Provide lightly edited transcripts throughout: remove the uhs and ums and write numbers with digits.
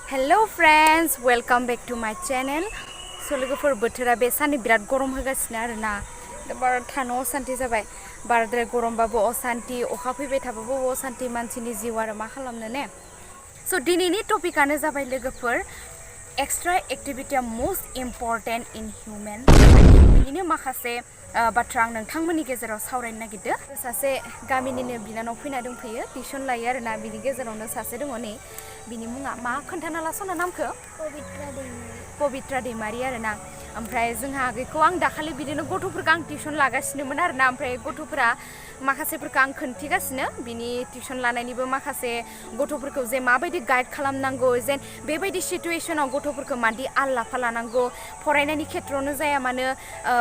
Hello friends, welcome back to my channel. So लोगोफोर बोथोरा बे साननि बिराद गरम होगासिनो आरोना बार थानो असान्ति जाबाय बारद्राय गरमबाबो असान्ति अखा फैबाय थाबाबो असान्ति मानसिनि जिउ आरो मा खालामनो ने सो दिनैनि टपिकआनो जाबाय लोगोफोर एक्सट्रा एक्टिभिटिया मोस्ट इम्परटेन्ट इन ह्यूमेन बिनिनो माखासे बाथ्रा आं नोंथांमोननि गेजेराव सावरायनो नागिरदों सासे गामिनिनो बिनानाव फैना दंफैयो टिउसन लायो आरोना बिनि गेजेरावनो सासे दङ नै बिनि मुङा मा खोन्थाना लास'ना नामखौ पबित्रा दैमारि आरोना ओमफ्राय जोंहा आगैखौ आं दाखालि बिदिनो गथ'फोरखौ आं टिउसन लागासिनोमोन आरोना ओमफ्राय गथ'फोरा माखासेफोरखौ आं खोन्थिगासिनो बिनि टिउसन लानायनिबो माखासे गथ'फोरखौ जे माबायदि गाइड खालामनांगौ जेन बेबायदि सिचुएशनाव गथ'फोरखौ मादि आल लाफा लानांगौ फरायनायनि खेत्रआवनो जाया मानो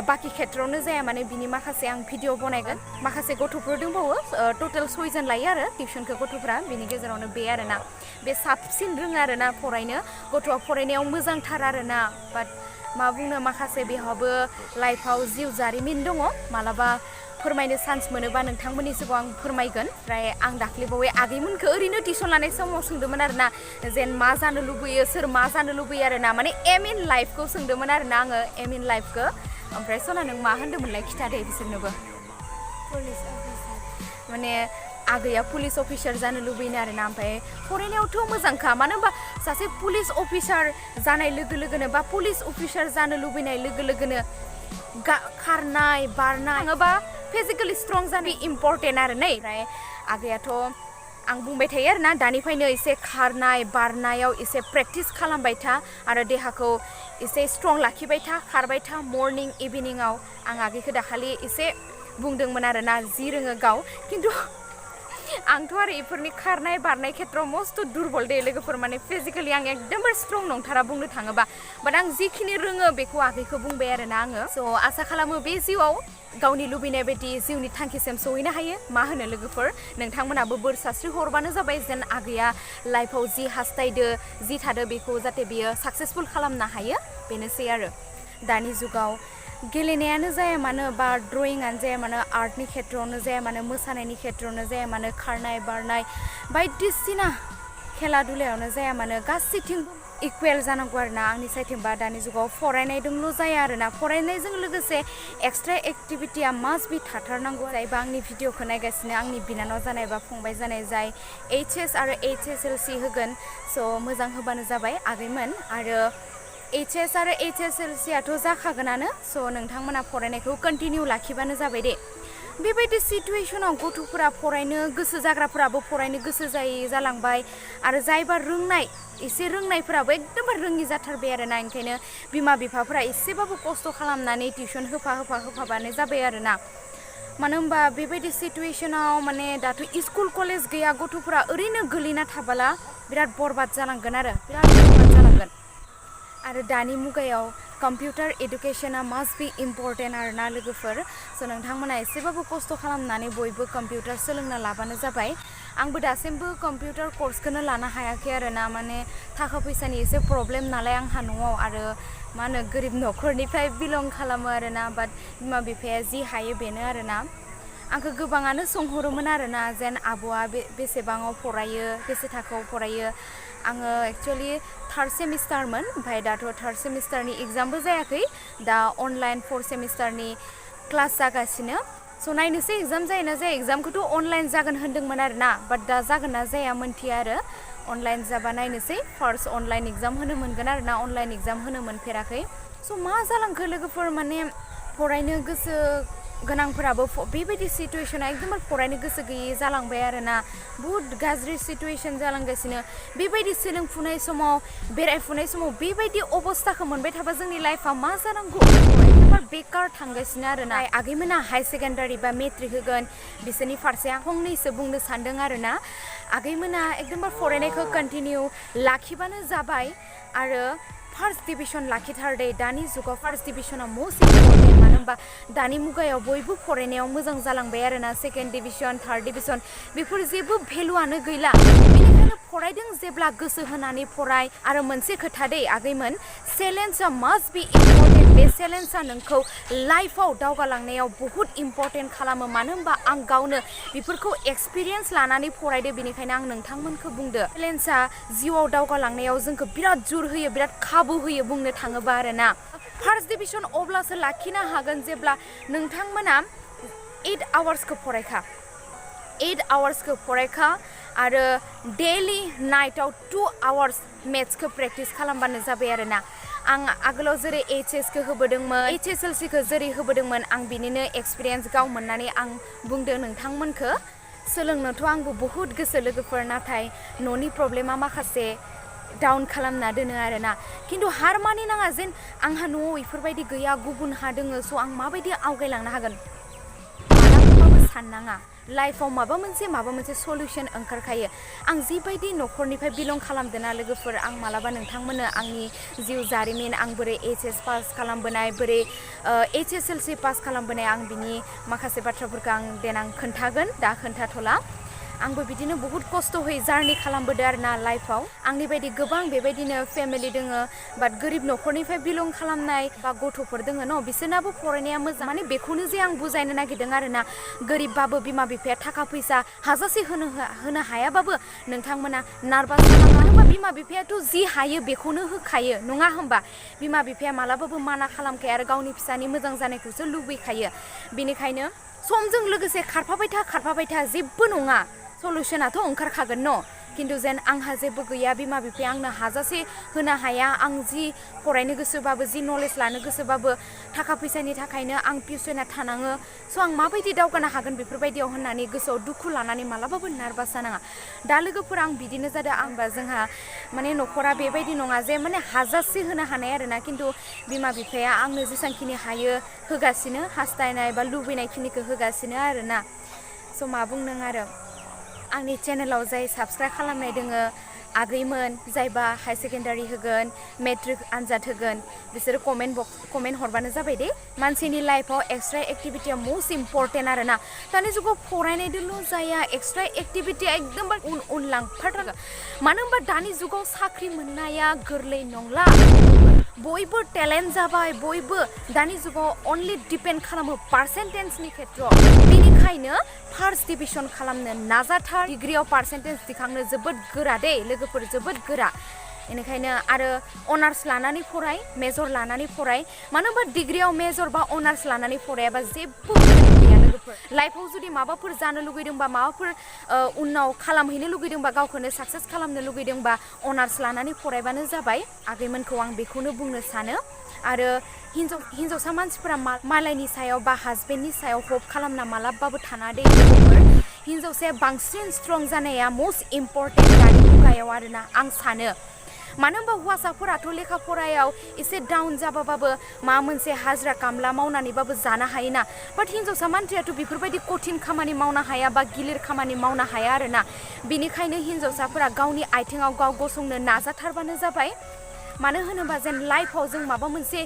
बाखि खेत्रआवनो जाया मानो बिनि माखासे आं भिडिअ बनायगोन माखासे गथ'फोर दंबावो टटेल 6 जन लायो आरो टिउसनखौ गथ'फोरा बिनि गेजेरावनो बे आरोना बे साबसिन रोङो आरोना फरायनो गथ'आ फरायनायाव मोजांथार आरोना बाट मा बुंनो माखासे बेहाबो लाइफआव जिउ जारिमिन दङ मालाबा फोरमायनो चान्स मोनोबा नोंथांमोननि सिगाङाव आं फोरमायगोन ओमफ्राय आं दाख्लैबावै आगैमोनखौ ओरैनो टिउसन लानाय समाव सोंदोंमोन आरोना जेन मा जानो लुबैयो सोर मा जानो लुबैयो आरोना माने एम इन लाइफखौ सोंदोंमोन आरोना आङो एम इन लाइफखौ ओमफ्राय सना नों मा होन्दोंमोनलाय खिथादे बिसोरनोबो पुलिस अफिसार माने आगैया पुलिस अफिसार जानो लुबैनो आरोना ओमफ्राय फरायनायावथ' मोजांखा मानो होनबा सासे पुलिस अफिसार जानाय लोगो लोगोनो बा पुलिस अफिसार जानो लुबैनाय लोगो लोगोनो खारनाय बारनाय बा फिजिकेलि स्ट्रं जानो इम्परटेन्ट आरो नै ओमफ्राय आगैयाथ' आं बुंबाय थायो आरोना दानिफ्रायनो एसे खारनाय बारनायाव एसे प्रेक्टिस खालामबाय था आरो देहाखौ एसे स्ट्रं लाखिबाय था खारबाय था मर्निं इभिनिंआव आं आगैखौ दाखालि एसे बुंदोंमोन आरोना जि रोङो गाव खिन्थु आंथ' आरो इफोरनि खारनाय बारनाय खेत्रआव मस्त दुरबल दे लोगोफोर माने फिजिकेलि आं एकदमबारे स्ट्रं नंथारा बुंनो थाङोबा बाट आं जिखिनि रोङो बेखौ आगैखौ बुंबाय आरोना आङो स' आसा खालामो बे जिउआव गावनि लुबैनाय बायदि जिउनि थांखिसिम सहैनो हायो मा होनो लोगोफोर नोंथांमोनाबो बोर सास्रि हरबानो जाबाय जेन आगैया लाइफआव जि हास्थायदो जि थादो बेखौ जाहाथे बियो साक्सेसफुल खालामनो हायो बेनोसै आरो दानि जुगाव गेलेनायानो जाया मानो बा ड्रयिंआनो जाया मानो आर्टनि खेत्रआवनो जाया मानो मोसानायनि खेत्रआवनो जाया मानो खारनाय बारनाय बायदिसिना खेला दुलायावनो जाया मानो गासैथिं इकुवेल जानांगौ आरोना आंनि साइडथिंबा दानि जुगाव फरायनायजोंल' जाया आरोना फरायनायजों लोगोसे एक्सट्रा एक्टिभिटिया मास्ट बि थाथारनांगौ जायबा आंनि भिडिअखौ नायगासिनो आंनि बिनानाव जानाय बा फंबाय जानाय जाय HS आरो HSLC होगोन स' मोजां होबानो जाबाय आगैमोन आरो HS आरो HSLC आथ' जाखागोनानो स' नोंथांमोना फरायनायखौ कन्टिनिउ लाखिबानो जाबाय दे बेबायदि सिचुएशनाव गथ'फोरा फरायनो गोसो जाग्राफोराबो फरायनो गोसो जायै जालांबाय आरो जायबा रोंनाय एसे रोंनायफोराबो एकदमबारे रोङि जाथारबाय आरोना ओंखायनो बिमा बिफाफोरा एसेबाबो खस्थ' खालामनानै टिउसन होफाबानो जाबाय आरोना मानो होनबा बेबायदि सिचुएशनाव माने दाथ' स्कुल कलेज गैया गथ'फोरा ओरैनो गोलैना थाबाला बिराद बरबाद जालांगोन आरो दानि मुगायाव कम्पिउटार इडुकेशना मास्ट बि इम्परटेन्ट आरोना लोगोफोर स' नोंथांमोना एसेबाबो खस्थ' खालामनानै बयबो कम्पिउटार सोलोंना लाबानो जाबाय आंबो दासिमबो कम्पिउटार कर्सखौनो लानो हायाखै आरोना माने थाखा फैसानि एसे प्रब्लेम नालाय आंहा न'आव आरो मा होनो गोरिब न'खरनिफ्राय बिलं खालामो आरोना बाट बिमा बिफाया जि हायो बेनो आरोना आंखौ गोबाङानो सोंहरोमोन आरोना जेन आब'आ बेसेबाङाव फरायो बेसे थाखोआव फरायो आङो एक्चुअलि 3rd सेमिस्टारमोन ओमफ्राय दाथ' 3rd सेमिस्टारनि एग्जामबो जायाखै दा अनलाइन 4th सेमिस्टारनि क्लास जागासिनो स' नायनोसै एग्जाम जायोना जाया एग्जामखौथ' अनलाइन जागोन होन्दोंमोन आरोना बाट दा जागोन ना जाया मोनथिया आरो अनलाइन जाबा नायनोसै फार्स्ट अनलाइन एग्जाम होनो मोनगोन आरोना अनलाइन एग्जाम होनो मोनफेराखै स' मा जालांखो लोगोफोर माने फरायनो गोसो गोनांफोराबो बेबायदि सिचुएशना एकदमबारे फरायनो गोसो गैयै जालांबाय आरोना बुहुत गाज्रि सिचुएशन जालांगासिनो बेबायदि सोलोंफुनाय समाव बेरायफुनाय समाव बेबायदि अबस्थाखौ मोनबाय थाबा जोंनि लाइफआ मा जानांगौ एकदमबारे बेकार थांगासिनो आरोना आगैमोना हाई सेकेन्डारि बा मेट्रिक होगोन बिसोरनि फारसे आं फंनैसो बुंनो सानदों आरोना आगैमोना एकदमबारे फरायनायखौ कन्टिनिउ लाखिबानो जाबाय आरो फार्स्ट डिभिजन लाखिथार दे दानि जुगाव फार्स्ट डिभिजना मोस्ट इम्परटेन्ट मानो होनबा दानि मुगायाव बयबो फरायनायाव मोजां जालांबाय आरोना सेकेन्ड डिभिजन 3rd डिभिजन बेफोर जेबो भेलुआनो गैला बेनिखायनो फरायदों जेब्ला गोसो होनानै फराय आरो मोनसे खोथा दै आगैमोन चेलेन्जआ मास्ट बी इम्परटेन्ट बे चेलेन्जआ नोंखौ लाइफआव दावगालांनायाव बहुद इम्परटेन्ट खालामो मानो होनबा आं गावनो बेफोरखौ एक्सपिरियेन्स लानानै फरायदो बेनिखायनो आं नोंथांमोनखौ बुंदो चेलेन्जआ जिउआव दावगालांनायाव जोंखौ बिराद जुर होयो बिराद खाबु होयो बुंनो थाङोबा आरोना फार्स्ट डिभिजन अब्लासो लाखिनो हागोन जेब्ला नोंथांमोना 8 आवार्सखौ फरायखा आरो डेलि नाइटआव 2 आवार्स मेथ्सखौ प्रेक्टिस खालामबानो जाबाय आरोना आं आगोलाव जेरै HSखौ होबोदोंमोन HSLCखौ जेरै होबोदोंमोन आं बिनिनो एक्सपिरियेन्स गाव मोननानै आं बुंदों नोंथांमोनखौ सोलोंनोथ' आंबो बहुद गोसो लोगोफोर नाथाय न'नि प्रब्लेमा माखासे डाउन खालामना दोनो आरोना खिन्थु हार मानि नाङा जेन आंहा न'आव इफोरबायदि गैया गुबुनहा दोङो स' आं माबायदि आवगायलांनो हागोन मालाबाबो साननाङा लाइफआव माबा मोनसे सल्युशन ओंखारखायो आं जिबायदि न'खरनिफ्राय बिलं खालामदोंना लोगोफोर आं मालाबा नोंथांमोननो आंनि जिउ जारिमिन आं बोरै HS पास खालामबोनाय बोरै HSLC पास खालामबोनाय आं बिनि माखासे बाथ्राफोरखौ आं देनां खोन्थागोन दा खोन्थाथ'ला आंबो बिदिनो बहुत खस्थ'यै जार्नि खालामबोदों आरोना लाइफआव आंनि बायदि गोबां बेबायदिनो फेमिलि दोङो बाट गोरिब न'खरनिफ्राय बिलं खालामनाय बा गथ'फोर दोङो न' बिसोरनाबो फरायनाया मोजां माने बेखौनो जे आं बुजायनो नागिरदों आरोना गोरिबबाबो बिमा बिफाया थाखा फैसा हाजासे होनो हायाबाबो नोंथांमोना नार्भास जानाङा होनबा बिमा बिफायाथ' जि हायो बेखौनो होखायो नङा होमबा बिमा बिफाया मालाबाबो माना खालामखाया आरो गावनि फिसानि मोजां जानायखौसो लुबैखायो बेनिखायनो समजों लोगोसे खारफाबाय था जेबो नङा सल्युशनाथ' ओंखारखागोन न' खिन्थु जेन आंहा जेबो गैया बिमा बिफाया आंनो हाजासे होनो हाया आं जि फरायनो गोसोबाबो जि नलेज लानो गोसोबाबो थाखा फैसानि थाखायनो आं टिउसना थानाङो स' आं माबायदि दावगानो हागोन बेफोरबायदियाव होननानै गोसोआव दुखु लानानै मालाबाबो नार्भास जानाङा दा लोगोफोर आं बिदिनो जादों आंबा जोंहा माने न'खरा बेबायदि नङा जे माने हाजासे होनो हानाय आरोना खिन्थु बिमा बिफाया आंनो जेसांखिनि हायो होगासिनो हास्थायनाय बा लुबैनायखिनिखौ होगासिनो आरोना स' मा बुंदों आरो आंनि चेनेलाव जाय साबस्क्राइब खालामनाय दोङो आगैमोन जायबा हाई सेकेन्डारि होगोन मेट्रिक आनजाद होगोन बिसोरो कमेन्ट हरबानो जाबाय दे मानसिनि लाइफआव एक्सट्रा एक्टिभिटिया मोस्ट इम्परटेन्ट आरोना दानि जुगाव फरायनायदोंल' जाया एक्सट्रा एक्टिभिटिया एकदम उन लांफाथारगोन मानो होनबा दानि जुगाव साख्रि मोननाया गोरलै नंला बयबो टेलेन्ट जाबाय बयबो दानि जुगाव अनलि डिपेन्ड खालामो पार्सेन्टेजनि खेथ्रआव बेनिखायनो फार्स्ट डिभिजन खालामनो नाजाथार डिग्रियाव पार्सेन्टेज दिखांनो जोबोद गोरा दे लोगोफोर जोबोद गोरा बेनिखायनो आरो अनार्स लानानै फराय मेजर लानानै फराय मानो होनबा डिग्रियाव मेजर बा अनार्स लानानै फरायाबा जेबो गैया लोगोफोर लाइफआव जुदि माबाफोर जानो लुगैदोंबा माबाफोर उनाव खालामहैनो लुगैदोंबा गावखौनो साक्सेस खालामनो लुगैदोंबा अनार्स लानानै फरायबानो जाबाय आगैमोनखौ आं बेखौनो बुंनो सानो आरो हिन्जावसा मानसिफोरा मालायनि सायाव बा हाजबेन्डनि सायाव हप खालामना मालाबाबो थाना दे लोगोफोर हिन्जावसाया बांसिन स्ट्रं जानाया मोस्ट इम्परटेन्ट दानि मुगायाव आरोना आं सानो मानो होनबा हौवासाफोराथ' लेखा फरायाव एसे डाउन जाबाबाबो माबा मोनसे हाजिरा कामला मावनानैबाबो जानो हायोना बाट हिन्जावसा मानसियाथ' बेफोरबायदि कठिन खामानि मावनो हाया बा गिलिर खामानि मावनो हाया आरोना बेनिखायनो हिन्जावसाफोरा गावनि आथिङाव गाव गसंनो नाजाथारबानो जाबाय मानो होनोबा जेन लाइफआव जों माबा मोनसे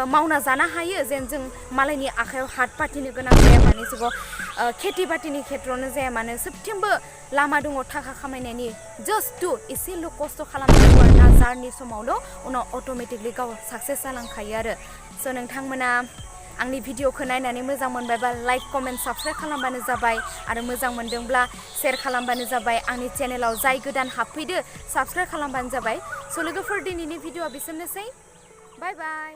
मावना जानो हायो जेन जों मालायनि आखायाव हात पातिनो गोनां जाया दानि जुगाव खेथि बातिनि खेथ्रआवनो जाया मानो सबथिंबो लामा दङ थाखा खामायनायनि जास्ट डु एसेल' खस्थ' खालामनांगौ आरोना जारनि समावल' उनाव अट'मेटिकलि गाव साक्सेस जालांखायो आरो स' नोंथांमोना आंनि भिडिअखौ नायनानै मोजां मोनबायबा लाइक कमेन्ट साबस्क्राइब खालामबानो जाबाय आरो मोजां मोनदोंब्ला शेयार खालामबानो जाबाय आंनि चेनेलाव जाय गोदान हाबफैदो साबस्क्राइब खालामबानो जाबाय स' लोगोफोर दिनैनि भिडिअआ बिसोरनोसै बाय बाय